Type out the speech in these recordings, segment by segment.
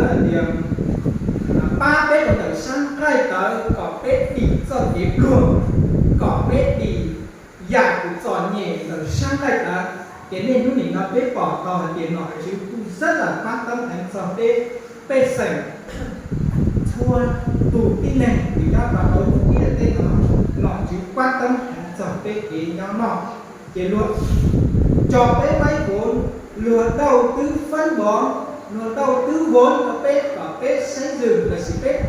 hais tias pab peb rau ntawm sab nqaij tawv kom peb dim txoj kev pluag, kom peb dim yam kws txom nyem ntawm sab nqaij tawv. Ces niaj hnub nim no peb pom tau hais tias nom tswv kuj xab laj pab teeb heev txog peb pej xeem txhua tus tib neeg kws nyob rau hauv lub ntiaj teb no, nom tswv pab teeb heev txog peb kev nyob noj. Ces luag tso peb vaib vov, luag dauj twb fab npov, luag dauj twb vov rau peb kom peb saib zwm lossis peb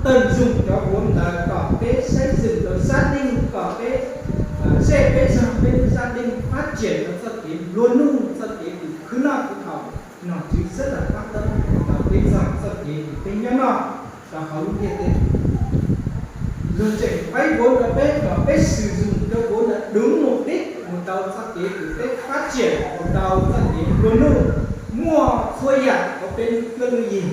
teej zoom cov vov ntawd kom peb saib zwm rau sab deej kom peb zej peb zog peb lub sab deej fab tsiam rau txoj kev nplua nuj txoj kev kws khwv noj khwv haus. Nom tswv xab laj pab teeb heev txog peb txog txoj kev kws peb nyob noj rau hauv lub ntiaj teb. Luag tseem vaib vov rau peb kom peb swm zoom cov vov ntawd đúng mục đích mus rau txoj kev kws peb fab tsiam mus rau txoj kev nplua nuj, muaj txhua yam hauv peb lub cuab lub yig.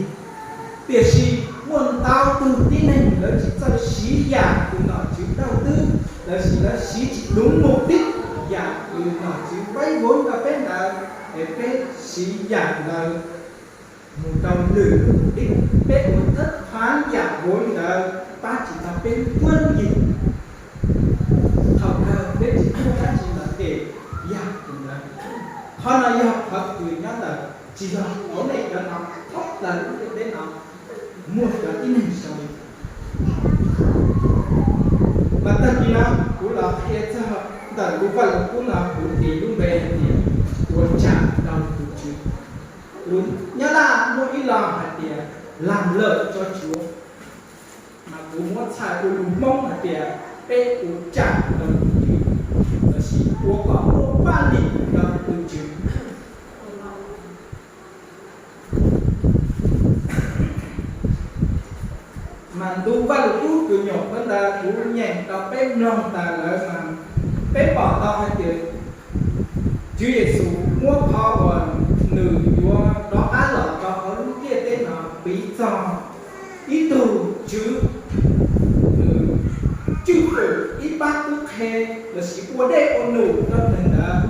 Tiam sis muaj ntau tug tib neeg lawv tsis txawj siv yam kws nom tswv dauj twb, lossis lawv siv tsis đúng mục đích yam kws nom tswv vaib vov rau peb ntawd, es peb siv yam ntawd mus rau lwm lub mục đích, peb ua thawb thab yam vov ntawd pab tsis tau peb lub cuab lub yig. Thaum kawg peb tsis muaj dab tsi los kem yam ntawd. Qhov no yog qhov kws nyob ntawm tsis yog hauv nej cov no, thoob plaws lub ntiaj teb no muaj cov tib neeg zoo li. Mas tag kis no kuv los qhia txog ntawm kuv Vaj Lug Kub no kuv tis lub npe hais tias ua tsam rau tus Tswv. Lus Nyab Laj muaj ib lo hais tias làm lợi cho Chúa, mas kuv muab txhais ua lus Hmoob hais tias peb ua tsam rau tus Tswv, lossis ua kom muaj paj lim rau tus Tswv. Mas ntu Vaj Lug Kub kws nyuam qhuav ntawd kuv nyeem rau peb mloog tas lawm mas peb pom tau hais tias Tswv Yexus muab qhov uas nws yuav rov qab los rau hauv lub ntiaj teb no piv txog ib tug tswv, nws cwj pwm ib pab tub qhe lossis ua dej ua num rau nws ntawd.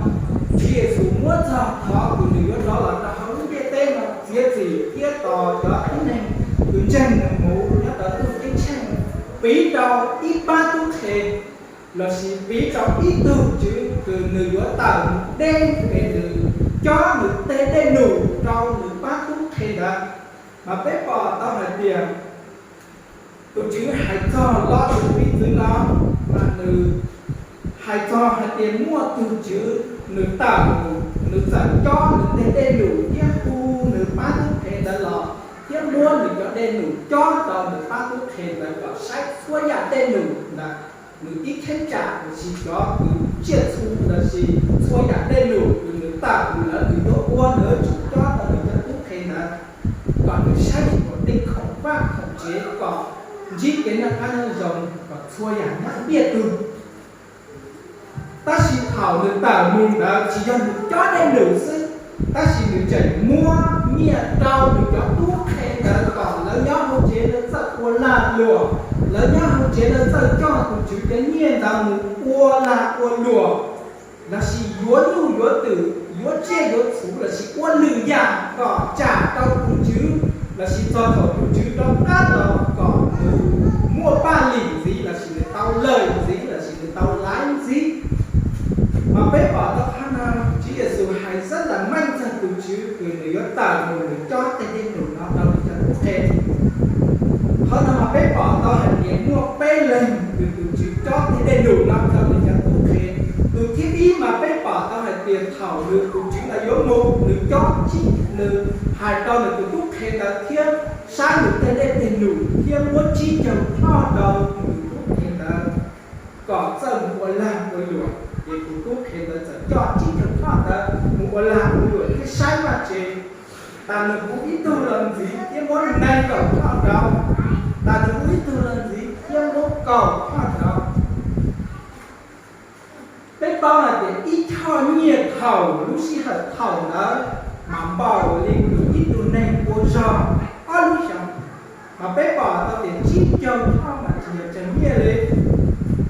Tswv Yexus muab txog qhov kws nws yuav rov los rau hauv lub ntiaj teb no txiav txim thiab tos cov tib neeg kws ntseeg nws mus nyob rau ntuj ceeb tsheej, piv rau ib pab tub qhe lossis piv rau ib tug tswv kws nws yuav tawm mus deb es nws cob nws tej dej num rau nws pab tub qhe ntawd. Mas peb pom tau hais tias tus tswv hais txog lo lus piv txwv no, mas nws hais txog hais tias muaj tug tswv nws tawm mus, nws txawm cob nws tej dej num thiab hu nws pab tub qhe ntawd los, thiab muab nws cov dej num cob rau nws pab tub qhe ntawd kom saib txhua yam dej num ntawd, nws ib cheeb tsam lossis cov kws tsiaj txhu lossis txhua yam dej num kws nws tawm mus lawm nws yuav ua nws yuav tsum cob rau nws cov tub qhe ntawd, kom nws saib tsis pom tej khoom vaj khoom tsev kom ntsib kev noj qab nyob zoo kom txhua yam nyob ntiaj tug. Tab sis thaum nws tawm mus ntawd tsis yog nws cob dej num xwb, tab sis nws tseem muab nyiaj rau nws cov tub qhe ntawd kom lawv nyob hauv tsev lawv txawj ua lag luam, lawv nyob hauv tsev lawv txawj coj tus tswv cov nyiaj ntawd mus ua lag ua luam, lossis yuav nyuj yuav twm, yuav tsiaj yuav txhu, lossis ua lwm yam kom tsam rau tus tswv, lossis txog thaum tus tswv rov qab los kom nws muaj paj lim ntxiv, lossis nws tau lawm ntxiv, lossis nws tau laiv ntxiv. Mas peb pom tau qhov no, Tswv Yexus hais xab tas meej txog tus tswv kws nws yuav tawm mus nws cob tej dej num no rau nws cov tub qhe. Qhov no mas peb pom tau hais tias muaj peb leeg kws tus tswv cob tej dej num no rau nws cov tub qhe. Tus thib ib mas peb pom tau hais tias thaum nws tus tswv ntawd yuav mus nws cob tsib, nws hais rau nws tus tub qhe ntawd thiab saib nws tej dej tej num thiab muab tsib caug choj rau nws tus tub qhe ntawd kom txawj mus ua lag ua luam. Ces tus tub qhe ntawd txawm coj tsib caug choj ntawd mus ua lag ua luam thiab saib vaj tsev. Tas nws hu ib tug los ntxiv thiab muab nees nkaum choj rau. Tas nws hu ib tug los ntxiv thiab muab kaum choj rau. Peb paub hais tias ib choj nyiaj thaum lub sij hawm thaum ntawd mas npaum li kws ib tug neeg ua zog ob lub xyoos. Mas peb pom tau tias tsib caug choj mas tsis yog tseem nyiaj li,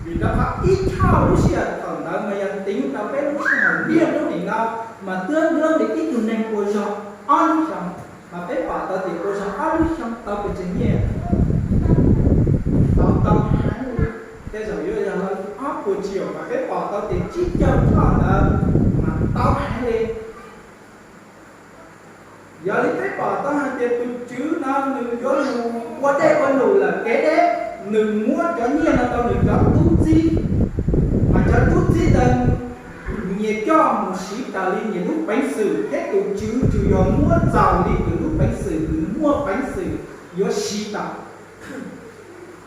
vim rau qhov ib choj lub sij hawm thaum ntawd mas yog teev rau peb lub sij hawm niaj hnub nim no mas twb nrog li ib tug neeg ua zog ob lub xyoos. Mas peb pom tau ua zog ob lub xyoo tau pes tsawg nyiaj? Tau tau heev li, tej zaum yuav yog ob puas triệu mas peb pom tau tias tsib caug choj ntawd mas tau heev li. Yog li peb pom tau hais tias tus tswv no nws yuav mus ua dej ua num lawm kev deb, nws muab cov nyiaj no rau nws cov tub txib, mas cov tub txib ntawd nyias coj mus siv raws li nyias lub peev xwm thiab tus tswv tsuas yog muab txaus li nws lub peev xwm, nws muaj peev xwm yuav siv tau.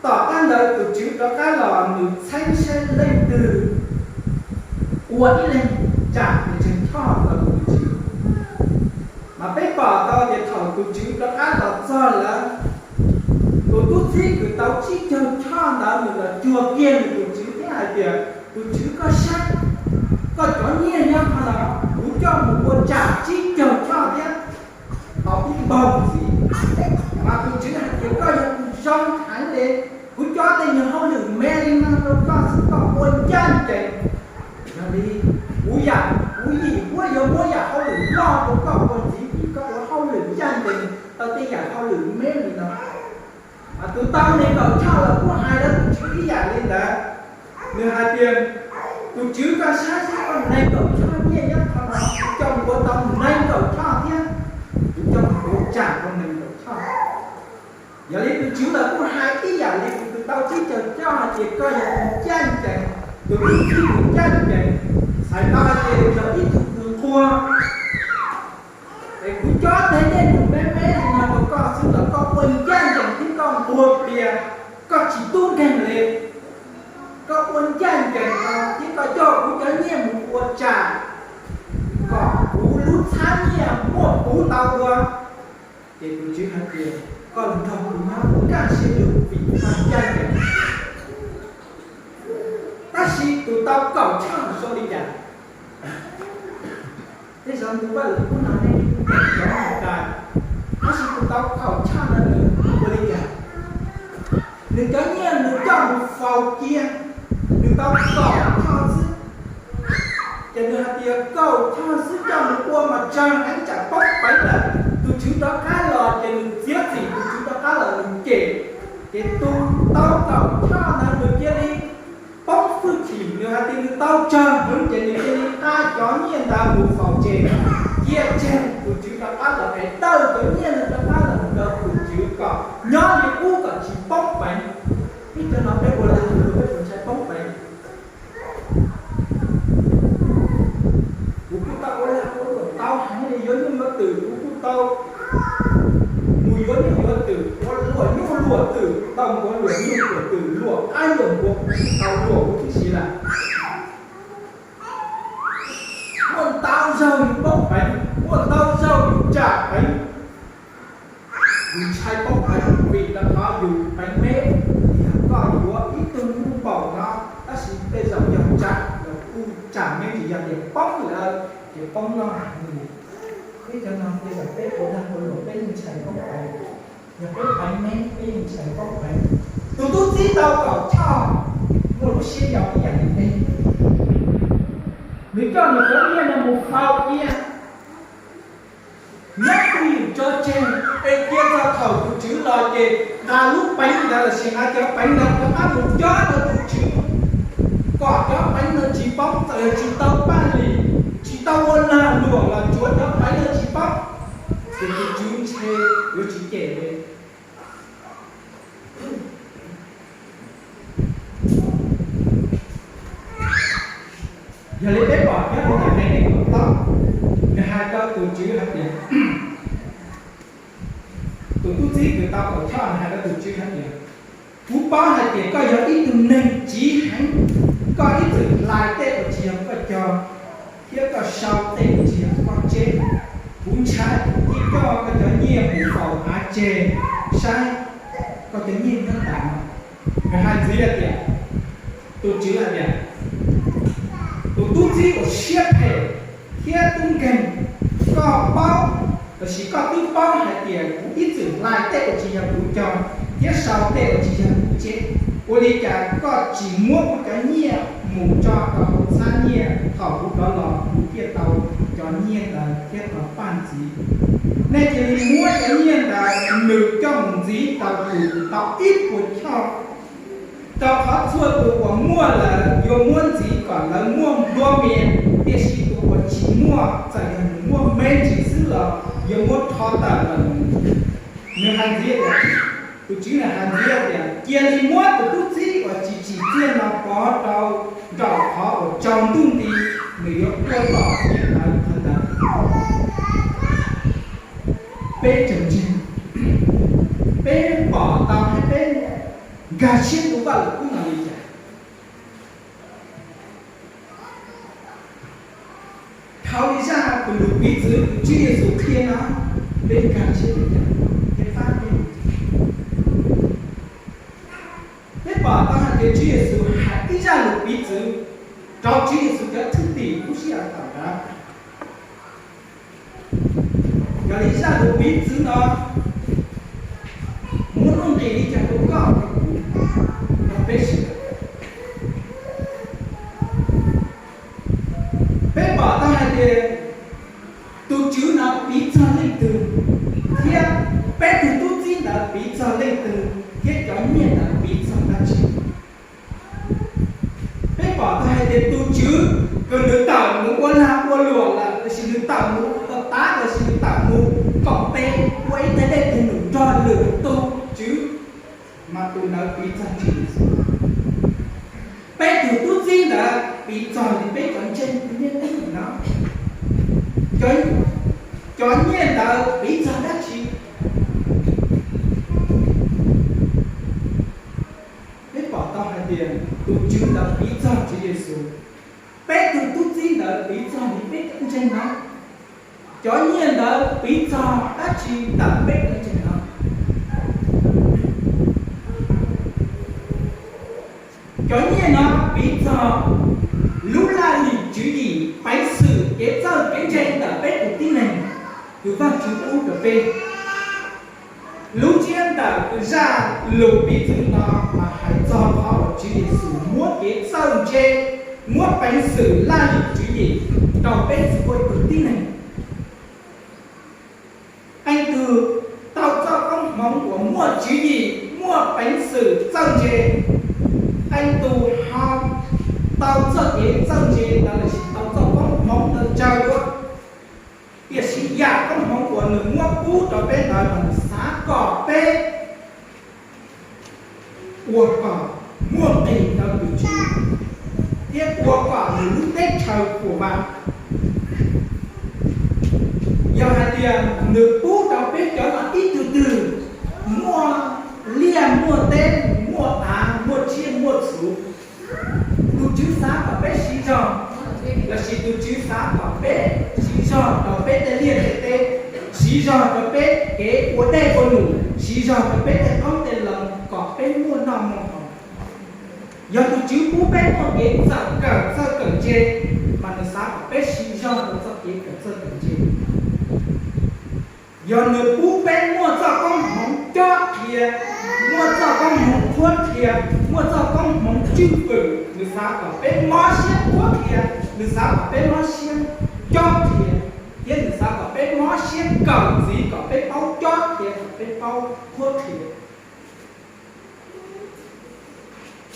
Tom qab ntawd tus tswv rov qab los nws txheeb saib leej twg ua ib leeg tsam pes tsawg choj rau tus tswv. Mas peb pom tau tias thaum tus tswv rov qab los txog lawm, tus tub txib kws tau tsib caug choj ntawd nws los cuag kiag nws tus tswv thiab hais tias, tus tswv koj saib, koj cov nyiaj nyob qhov no, kuv coj mus ua tsam tsib caug choj thiab tau ib npaug ntxiv. Mas tus tswv hais tias koj yog tus zoo heev li, kuv coj tej nyuag hauj lwm me li no rau koj xwb koj ua ncaj ncees. Yog li kuv yam kuv yim huab yuav muab yam hauj lwm loj rau koj ua ntxiv vim koj ua hauj lwm ncaj ncees tau tej yam hauj lwm me li no. Mas tus tau nees nkaum choj los kuj hais rau tus tswv ib yam li ntawd. Nws hais tias, tus tswv koj saib saib koj nees nkaum choj nyiaj nyob qhov no, kuv coj mus ua tau nees nkaum choj thiab, kuv coj mus ua tsam rau nees nkaum choj. Yog li tus tswv los kuj hais ib yam li tus tau tsib caug choj hais tias koj yog tus ncaj ncees, tus tub txib tus ncaj ncees, txhais tau hais tias yog ib tug kws nquag. Es kuv coj tej dej num me me li no rau koj xwb los koj ua ncaj ncees thiab koj nquag plias, koj tsis tub nkeeg li. Koj ua ncaj ncees no thiab koj coj kuv cov nyiaj mus ua tsam kom kuv lub txhab nyiaj muaj puv ntau dua. Ces tus tswv hais tias koj los nrog kuv nyob kuv nkag siab lug vim koj ncaj ncees. Tab sis tus tau kaum choj zoo li cas? Tej zaum tus Vajluskub no nej cov mus kais, tab sis tus tau kaum choj no nws ua li cas? Nws cov nyiaj nws coj mus faus cia, nws tau kaum choj xwb. Ces nws hais tias kaum choj xwb coj mus ua mas tsawg heev tsam poob peev lawm. Tus tswv rov qab los ces nws txiav txim, tus tswv rov qab los nws cem. Ces tus tau kaum choj ntawd nws cia li poob hwj chim, nws hais tias nws tau tsawg heev ces nws cia li nqa cov nyiaj ntawd mus faus tseg, cia tseg. Tus tswv rov qab los es dawj cov nyiaj ntawd rov qab los rau tus tswv kom nyob li qub kom tsis poob peev. Ib cov no peb ua lag ua luam peb puas ntshai poob peev? Kuv kuj tau ua lag ua luam tau heev li, yuav nyuj yuav twm kuv kuj tau mus yuav nyuj yuav twm, ua luam nyuj luam twm, tau npuav luam nyuj luam twm, luam qaib luam npuas kuv kuj tau luam huv tib si lawm. Muaj ntau zaug yus poob peev, muaj ntau zaug yus tsam peev. Yus ntshai poob peev vim rau qhov yus peev me. Yog koj yuav ib tug nyuj npaum no, tab sis tej zaum yog tsam los kuj tsam me, tsis yog tias poob lawm ces poob loj heev li. Ib cov no tej zaum peb ua lag ua luam peb yeej ntshai poob peev. Yog peb peev me peb yeej ntshai poob peev. Tus tub txib tau kaum choj muaj lub siab yau ib yam li peb, nws coj nws cov nyiaj no mus faus cia, nyob twj ywm tso tseg, es cia txog thaum tus tswv los ces nqa lub peev ntawd los sis nqa cov peev ntawd rov qab mus cob rau tus tswv, kom cov peev ntawd tsis poob, txawm yog tsis tau paj lis, tsis tau ua lag luam los tsuav cov peev ntawd tsis poob, ces tus tswv ntshe yuav tsis cem li. Yog li peb pom nyob rau ntawm nqe nees nkaum plaub, nws hais rau tus tswv hais tias, tus tub txib kws tau kaum choj nws hais rau tus tswv hais tias, kuv paub hais tias koj yog ib tug neeg tsiv heev, koj ib txwm hlais tej uas tsis yog koj cog, thiab koj sau tej uas tsis yog koj tseb. Kuv ntshai kuv thiaj coj koj cov nyiaj mus faus hnav tseg saib koj cov nyiaj nyob tas no. Nws hais ntxiv hais tias, tus tswv hais tias, tus tub txib uas siab phem thiab tub nkeeg, koj paub, los sis koj twb paub hais tias kuv ib txwm hlais tej uas tsis yog kuv cog thiab sau tej uas tsis yog kuv tseb. Ua li cas koj tsis muab kuv cov nyiaj mus tso rau hauv txhab nyiaj, thaum kuv rov los kuv thiaj tau cov nyiaj ntawd thiab tau paj ntxiv? Nej cia li muab cov nyiaj ntawd nws coj mus ntxiv rau tus uas tau ib puas choj, rau qhov txhua tus uas muaj lawm yuav muab ntxiv kom lawv muaj nplua mias, tiam sis tus uas tsis muaj, txawm yog nws muaj me ntsis xwb los yuav muab rho tawm los mus. Nws hais ntxiv tias, tus tswv nws hais ntxiv tias, cia li muab tus tub txib uas tsis tsim txiaj no pov rau nraum qhov uas tsaus ntuj nti, nws yuav tuaj tom niam ntawd qhov ntawd. Peb tseem ntseeg, peb pom tau thiab peb nkag siab tus Vaj Lus Kub no li cas? Thaum li zaj tus lus piv txwv tus Tswv Yexus qhia no, peb nkag siab li cas thiab pab peb? Peb pom tau hais tias Tswv Yexus hais ib zaj lus piv txwv rau Tswv Yexus cov thwj tim lub sij hawm thaum ntawd. Yog li zaj lus piv txwv no muaj nuj nqis li cas rau koj rau kuv, rau peb sawv daws? Peb pom tau hais tias tus tswv no piv txog leej twg, thiab peb tug tub txib ntawd piv txog leej twg, thiab cov nyiaj ntawd piv txog dab tsi? Peb pom tau hais tias tus tswv uas nws tawm mus ua lag ua luam lawm, los sis nws tawm mus ua tav, los sis nws tawm mus koom tes ua ib teg dej teg num nrog lwm tus tswv, mas tus ntawd piv txog Tswv Yexus. Peb tug tub txib ntawd piv txog li peb cov ntseeg niaj hnub no, cov nyiaj ntawd piv txog dab tsi? Peb pom tau hais tias tus tswv ntawd piv txog Tswv Yexus, peb tug tub txib ntawd piv txog li peb cov ntseeg no, cov nyiaj ntawd piv txog dab tsi ntawm peb cov ntseeg no? Cov nyiaj no piv txog lub laj lim tswv yim, peev xwm, kev txawj kev ntse ntawm peb tus tib neeg, tus Vajtswv pub rau peb. Lub ntsiab ntawm zaj lus piv txwv no mas hais txog qhov uas Tswv Yexus muab kev txawj ntse, muab peev xwm laj lim tswv yim rau peb txhua tus tib neeg. Qee tus tau txoj koob hmoov uas muaj tswv yim, muaj peev xwm txawj ntse. Qee tus ho tau txoj kev txawj ntse ntawd lossis tau txoj koob hmoov ntawd tsawg dua, tiam sis yam koob hmoov uas nws muab pub rau peb ntawd mas nws xav kom peb ua kom muaj nqis rau tus Tswv thiab ua kom nws lub teb chaws puas vam. Yog hais tias nws pub rau peb cov no ib tug twg muaj liaj muaj teb, muaj av muaj tsiaj muaj txhu, tus Tswv xav kom peb siv zog, lossis tus Tswv xav kom peb siv zog rau peb tej liaj tej teb, siv zog rau peb kev ua dej ua num, siv zog rau peb tej qoob tej loo kom peb muaj noj muaj haus. Yog tus Tswv pub peb txoj kev txawj kawm txawj kawm ntse, mas nws xav kom peb siv zog rau txoj kev kawm txawj kawm ntse. Yog nws pub peb muaj txoj koob hmoov cob qhia, muaj txoj koob hmoov qhuab qhia, muaj txoj koob hmoov cwj pwm, nws xav kom peb mob siab qhuab qhia, nws xav kom peb mob siab cob qhia, thiab nws xav kom peb mob siab kawm ntxiv kom peb paub cob qhia, kom peb paub qhuab qhia.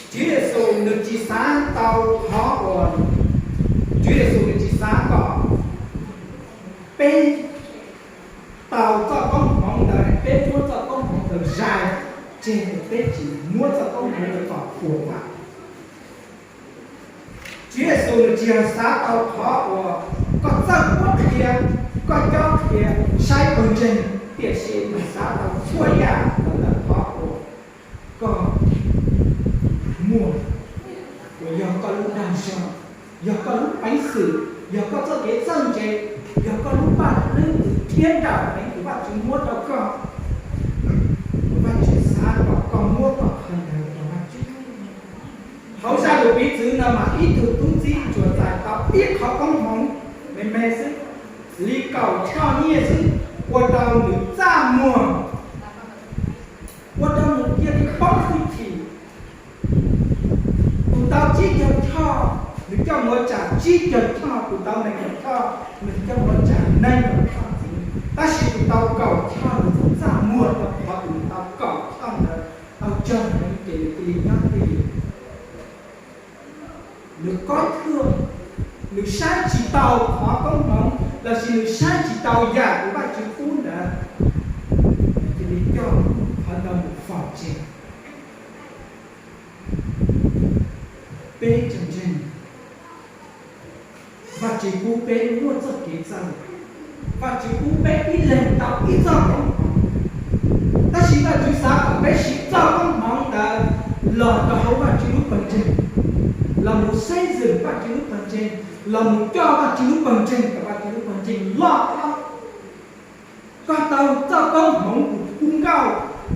Tswv Yexus nws tsis xav tau qhov uas, Tswv Yexus nws tsis xav kom peb tau txoj koob hmoov ntawd, peb muab txoj koob hmoov ntawd zais tseg, peb tsis muab txoj koob hmoov ntawd kom puas vam. Tswv Yexus nws tsis yog xav tau qhov uas koj txawj qhuab qhia, koj cob qhia, saib pawg ntseeg, tiam sis nws xav tau txhua yam los ntawm qhov uas koj muaj, uas yog koj lub dag zog, yog koj lub peev xwm, yog koj txoj kev txawj ntse, yog koj lub paj hlwb thiab nrawm heev uas Vajtswv muab rau koj, uas Vajtswv xav kom koj muab kom qhia ntawd rau Vajtswv. Hauv zaj lus piv txwv no mas ib tug tub txib tsuas txais tau ib qho koob hmoov me me xwb, li kaum choj nyiaj xwb, ua rau nws txaj muag, ua rau nws cia li poob hwj chim. Tus tau tsib caug choj, nws coj mus ua tsam tsib caug choj, tus tau nees nkaum choj, nws coj mus ua tsam nees nkaum choj ntxiv. Tab sis tus tau koj thwj, nws saib tsis taus qhov koob hmoov lossis nws saib tsis taus yam uas Vajtswv pub ntawd, cia li coj qhov ntawd mus faus tseg. Peb tseem ntseeg Vajtswv pub peb muaj txoj kev txawj. Vajtswv pub peb ib leeg tau ib txoj koob hmoov, tab sis Vajtswv xav kom peb siv txoj koob hmoov ntawd los rau hauv Vajtswv lub pawg ntseeg, los mus xeb zwm Vajtswv lub pawg ntseeg, los mus coj Vajtswv lub pawg ntseeg kom Vajtswv lub pawg ntseeg loj hlob. Koj tau txoj koob hmoov tus kub nkauj,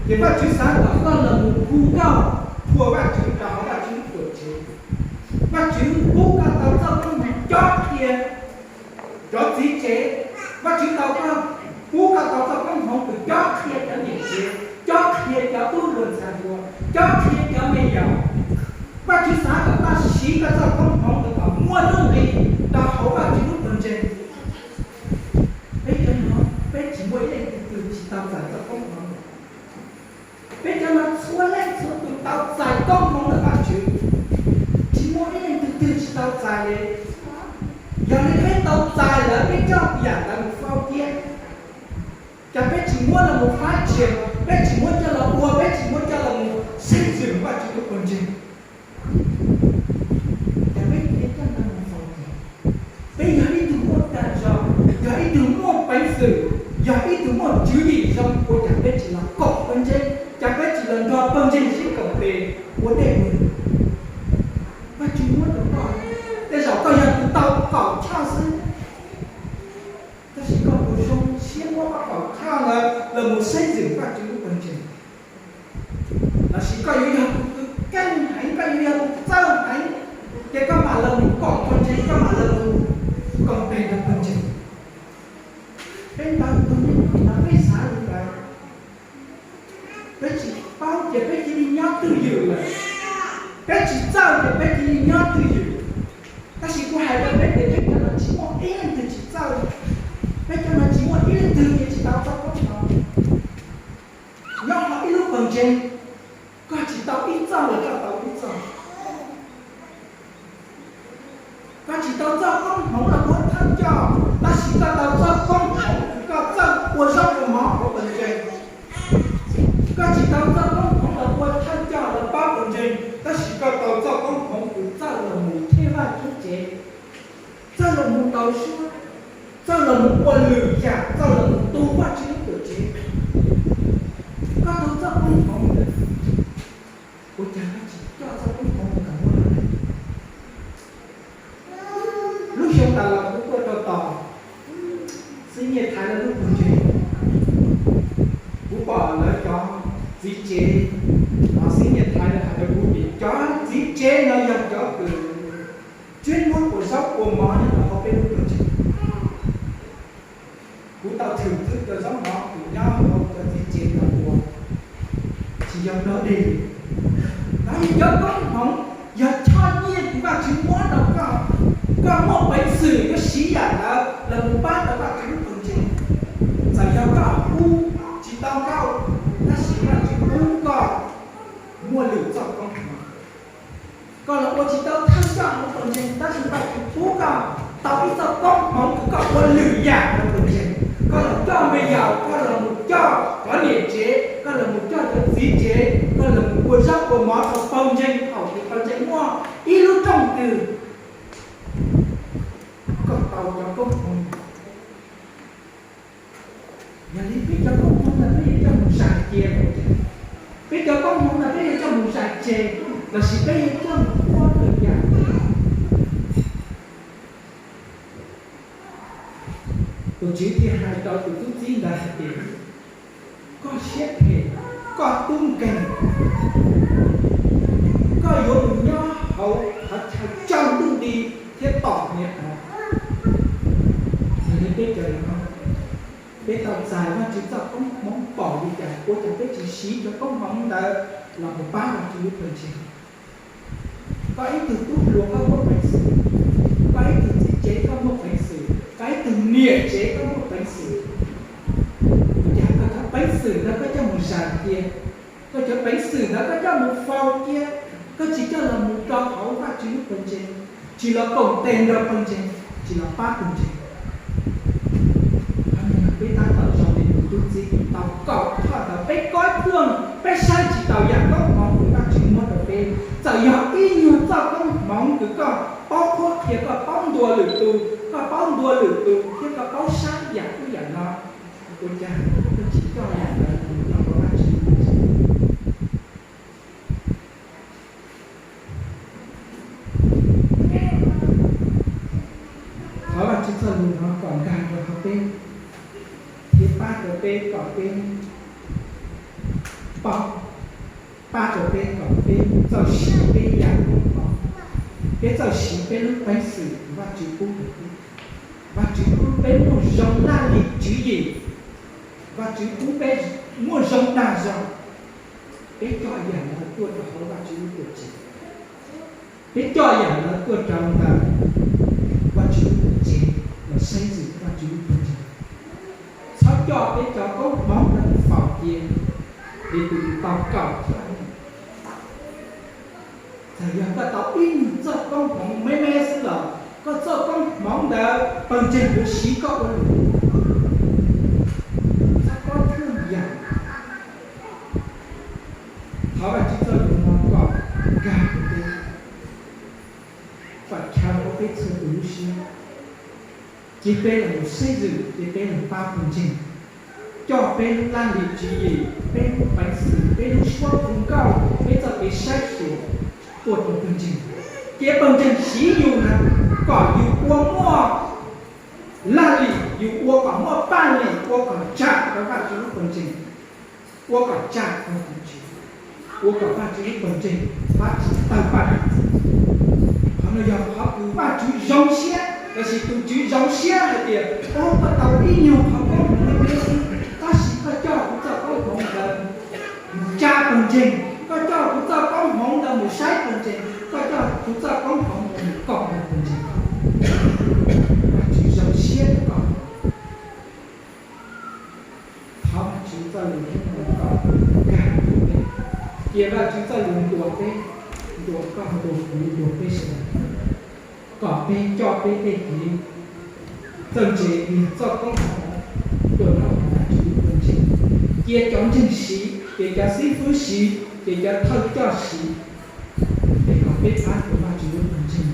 ces Vajtswv xav kom koj los mus kub nkauj qhuas Vajtswv rau hauv Vajtswv lub tuam tsev. Vajtswv pub koj tau txoj koob hmoov cob qhia cov txiv tsev. Vajtswv tau koj, pub koj tau txoj koob hmoov tus cob qhia cov niam tsev, cob qhia cov tub hluas ntxhais hluas, cob qhia cov me yaus. Vajtswv xav kom koj siv koj txoj koob hmoov ntawd kom muaj nuj nqis rau hauv Vajtswv lub pawg ntseeg. Peb cov no, peb tsis muaj ib leej twg twg tsis tau txais txoj koob hmoov. Peb cov no txhua leej txhua tus tau txais koob hmoov ntawm Vajtswv, tsis muaj ib leej twg twg tsis tau txais li. Yog li peb tau txais lawm, peb coj yam ntawd mus faus cia, cas peb tsis muab los mus fab tsias, peb tsis muab coj los ua, peb tsis muab coj los mus xeb zwm Vajtswv lub pawg ntseeg, cas peb cia li coj ntawd mus faus cia? Peb yog ib tug muaj dag zog, yog ib tug muaj peev xwm, yog ib tug muaj tswv yim zoo, ua cas peb tsis los koom pawg ntseeg, cas peb tsis los nrog pawg ntseeg sib koom tes ua dej ua num? Vajtswv muab rau koj, tej zaum koj yog tus tau kaum choj xwb, tab sis koj puas zoo siab muab ob kaum choj ntawd los mus xeb zwm Vajtswv lub pawg ntseeg? Lossis koj yuav yog tus keej heev, koj yuav yog tus txawj heev, ces koj mam los mus koom pawg ntseeg, koj mam los mus koom tes nrog pawg ntseeg? Peb ntau tus neeg no peb xav li ntawd. Peb tsis paub ces peb cia li nyob twj ywm lawm. Peb tsis txawj ces peb cia li nyob twj ywm. Tab sis kuv hais rau peb tias peb cov no tsis muaj ib leej twg tsis txawj. Peb cov no tsis muaj ib leej twg ces tsis tau txoj koob hmoov. Nyob hauv ib lub pawg ntseeg, koj tsis tau ib txoj los koj tau ib txoj. Koj tsis tau txoj koob hmoov los ua thawj coj, tab sis koj tau txoj koob hmoov kws koj txawj ua zaub ua mov hauv pawg ntseeg. Koj tsis tau txoj koob hmoov los ua thawj coj los pab pawg ntseeg, tab sis koj tau txoj koob hmoov kws txawj los mus thej Vajtswv tsev, txawj los mus tau suab, txawj los mus ua lwm yam, txawj los mus tu Vajtswv lub tuam tsev. Koj tau txoj koob hmoov ntawd, ua cas koj tsis coj txoj koob hmoov ntawd mus? Lub xyoo tas los kuv tuaj rau tom Xib Nyiaj Thaiv lawv lub pawg ntseeg, kuv pom lawv cov txiv tsev, Xib Nyiaj Thaiv lawv hais rau kuv tias cov txiv tsev no yog cov kws tseem muab ua zaub ua mov nyob rau hauv peb lub pawg ntseeg. Kuv tau thwm txhwb cov zaub mov kws nyob hauv cov txiv tsev no ua, tsis yog ploj dig. Nov yog cov koob hmoov, yog choj nyiaj kws Vajtswv muab rau koj. Koj muaj peev xwm yuav siv yam ntawd los mus pab rau Vajtswv lub pawg ntseeg. Txawm yog koj pub tsis tau nkauj, tab sis Vajtswv pub koj muaj lwm txoj koob hmoov. Koj los ua tsis tau thawj coj hauv pawg ntseeg, tab sis Vajtswv pub koj tau ib txoj koob hmoov kws koj ua lwm yam rau pawg ntseeg. Koj los coj me yaus, koj los mus coj cov niam tsev, koj los mus coj cov txiv tsev, koj los mus ua zaub ua mov rau pawg ntseeg thaum twg pawg ntseeg muaj ib lub rooj twg, koj tau cov koob hmoov. Yog li peb cov koob hmoov ntawd peb yuav coj mus zais cia lawm, peb cov koob hmoov ntawd peb yuav coj mus zais tseg, lossis peb yuav coj mus ua lwm yam? Tus Tswv thiaj hais rau tus tub txib ntawd hais tias, koj siab phem, koj tub nkeeg, koj yuav mus nyob hauv qhov chaw tsaus ntuj nti thiab tom hniav qhov. Yog li peb cov no, peb tau txais Vajtswv txoj koob hmoov npaum li cas, ua cas peb tsis siv cov koob hmoov ntawd los mus pab Vajtswv lub pawg ntseeg? Koj ib tug tub hluas koj muaj peev xwm, koj ib tug txiv tsev koj muaj peev xwm, koj ib tug niam tsev koj muaj peev xwm, ua cas koj cov peev xwm ntawd koj coj mus zais cia, koj cov peev xwm ntawd koj coj mus faus cia, koj tsis coj los mus rau hauv Vajtswv lub pawg ntseeg? tsis los koom tes nrog pawg ntseeg, tsis los pab pawg ntseeg. Qhov no yog peb tab tom zoo li tus tub txib tau kaum choj ntawd, peb kob thwj, peb saib tsis taus yam koob hmoov uas Vajtswv muab rau peb. Txawm yog ib nyuag txoj koob hmoov uas koj paub qhuab qhia, koj paub ntuas lwm tus, koj paub ntuas lwm tus thiab koj paub saib yam ub yam no, ua cas koj tsis coj yam ntawd mus rau Vajtswv? Thov Vajtswv txoj lus no kom nkag rau hauv peb, thiab pab rau peb kom peb paub, pab rau peb kom peb txawj siv peb yam koob hmoov, peb txawj siv peb lub peev xwm uas Vajtswv pub rau peb. Vajtswv pub peb muaj zoo laj lim tswv yim, Vajtswv pub peb muaj zoo dag zog. Peb coj yam ntawd tuaj rau hauv Vajtswv lub tuam tsev, peb coj yam ntawd tuaj rau ntawm Vajtswv lub tuam tsev los saib xyuas Vajtswv lub pawg ntseeg. Txhob coj peb cov koob hmoov ntawd faus cia li tus uas tau kaum choj. Txawm yog koj tau ib nyuag txoj koob hmoov me me xwb los koj txoj koob hmoov ntawd pawg ntseeg yuav siv koj ua luam. Txhob kob thwj yam. Thov Vajtswv txoj lus no kom nkag rau peb, kom chaw rau peb txhua tus lub siab. Cia peb los mus saib xyuas, cia peb los pab pawg ntseeg, coj peb lub laj lim tswv yim, peb lub peev xwm, peb lub suab hu nkauj, peb txoj kev saib xyuas tuaj rau pawg ntseeg. Cia pawg ntseeg siv yus na, kom yus ua muaj laj lim, yus ua kom muaj paj lim, ua kom tsa rau Vajtswv lub pawg ntseeg, ua kom tsa rau tus Tswv, ua kom Vajtswv lub pawg ntseeg pab tsis tawg paj lim. Qhov no yog qhov uas Vajtswv zoo siab, lossis tus Tswv zoo siab hais tias, o, koj tau ib nyuag qhov koob hmoov me me xwb, tab sis koj coj kuv txoj koob hmoov ntawd mus tsa pawg ntseeg, koj coj kuv txoj koob hmoov ntawd mus saib pawg ntseeg, koj coj kuv txoj koob hmoov ntawd mus koom pawg ntseeg. Vajtswv zoo siab rau koj. Thov Vajtswv txoj lus no kom nkag rau peb, cia Vajtswv txoj lus ntuas peb, ntuas koj, ntuas kuv, ntuas peb sawv daws, kom peb coj peb tej kev txawj ntse, txoj koob hmoov tuaj rau hauv Vajtswv lub pawg ntseeg. Cia cov ntseeg siv, cia cov xib fwb siv, cia cov thawj coj siv, es kom peb pab rau Vajtswv lub pawg ntseeg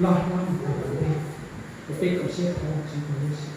loj hlob mus kom tau peb. Kom peb koom siab thov Vajtswv kom